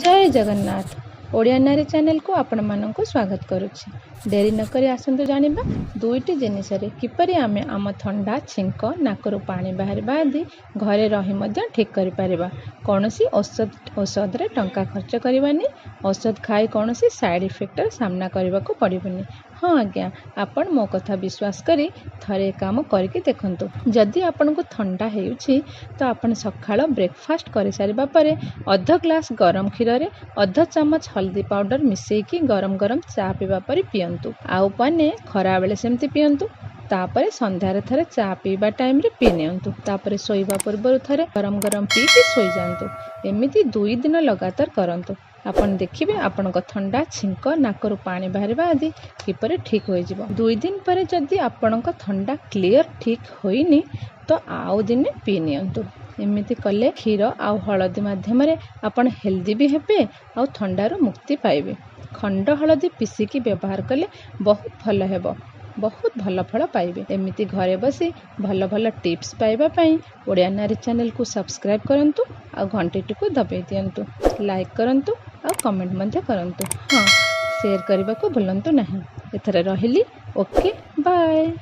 ଜୟ ଜଗନ୍ନାଥ। ଓଡ଼ିଆ ନାରୀ ଚ୍ୟାନେଲକୁ ଆପଣମାନଙ୍କୁ ସ୍ୱାଗତ କରୁଛି। ଡେରି ନକରି ଆସନ୍ତୁ ଜାଣିବା, ଦୁଇଟି ଜିନିଷରେ କିପରି ଆମେ ଆମ ଥଣ୍ଡା, ଛିଙ୍କ, ନାକରୁ ପାଣି ବାହାରିବା ଆଦି ଘରେ ରହି ମଧ୍ୟ ଠିକ୍ କରିପାରିବା। କୌଣସି ଔଷଧରେ ଟଙ୍କା ଖର୍ଚ୍ଚ କରିବାନି, ଔଷଧ ଖାଇ କୌଣସି ସାଇଡ଼୍ ଇଫେକ୍ଟର ସାମ୍ନା କରିବାକୁ ପଡ଼ିବନି। ହଁ ଆଜ୍ଞା, ଆପଣ ମୋ କଥା ବିଶ୍ୱାସ କରି ଥରେ ଏ କାମ କରିକି ଦେଖନ୍ତୁ। ଯଦି ଆପଣଙ୍କୁ ଥଣ୍ଡା ହେଉଛି, ତ ଆପଣ ସକାଳ ବ୍ରେକଫାଷ୍ଟ କରିସାରିବା ପରେ ଅଧ ଗ୍ଲାସ୍ ଗରମ କ୍ଷୀରରେ ଅଧ ଚାମଚ ହଳଦୀ ପାଉଡ଼ର ମିଶାଇକି ଗରମ ଗରମ ଚା ପିଇବା ପରି ପିଅନ୍ତୁ। ଆଉ ପାନେ ଖରାବେଳେ ସେମିତି ପିଅନ୍ତୁ। ତାପରେ ସନ୍ଧ୍ୟାରେ ଥରେ ଚା ପିଇବା ଟାଇମ୍ରେ ପିଇ ନିଅନ୍ତୁ। ତାପରେ ଶୋଇବା ପୂର୍ବରୁ ଥରେ ଗରମ ଗରମ ପିଇକି ଶୋଇଯାଆନ୍ତୁ। ଏମିତି 2 ଦିନ ଲଗାତାର କରନ୍ତୁ। ଆପଣ ଦେଖିବେ, ଆପଣଙ୍କ ଥଣ୍ଡା, ଛିଙ୍କ, ନାକରୁ ପାଣି ବାହାରିବା ଆଦି କିପରି ଠିକ୍ ହୋଇଯିବ। 2 ଦିନ ପରେ ଯଦି ଆପଣଙ୍କ ଥଣ୍ଡା କ୍ଲିଅର ଠିକ୍ ହୋଇନି, ତ ଆଉ ଦିନେ ପିଇ ନିଅନ୍ତୁ। ଏମିତି କଲେ କ୍ଷୀର ଆଉ ହଳଦୀ ମାଧ୍ୟମରେ ଆପଣ ହେଲ୍ଦି ବି ହେବେ ଆଉ ଥଣ୍ଡାରୁ ମୁକ୍ତି ପାଇବେ। ଖଣ୍ଡ ହଳଦୀ ପିଶିକି ବ୍ୟବହାର କଲେ ବହୁତ ଭଲ ହେବ, ବହୁତ ଭଲ ଫଳ ପାଇବେ। ଏମିତି ଘରେ ବସି ଭଲ ଭଲ ଟିପ୍ସ ପାଇବା ପାଇଁ ଓଡ଼ିଆ ନାରୀ ଚ୍ୟାନେଲକୁ ସବସ୍କ୍ରାଇବ୍ କରନ୍ତୁ ଆଉ ଘଣ୍ଟିଟିକୁ ଦବାଇ ଦିଅନ୍ତୁ। ଲାଇକ୍ କରନ୍ତୁ ଆଉ କମେଣ୍ଟ ମଧ୍ୟ କରନ୍ତୁ। ହଁ, ସେୟାର କରିବାକୁ ଭୁଲନ୍ତୁ ନାହିଁ। ଏଥର ରହିଲି। Okay, bye.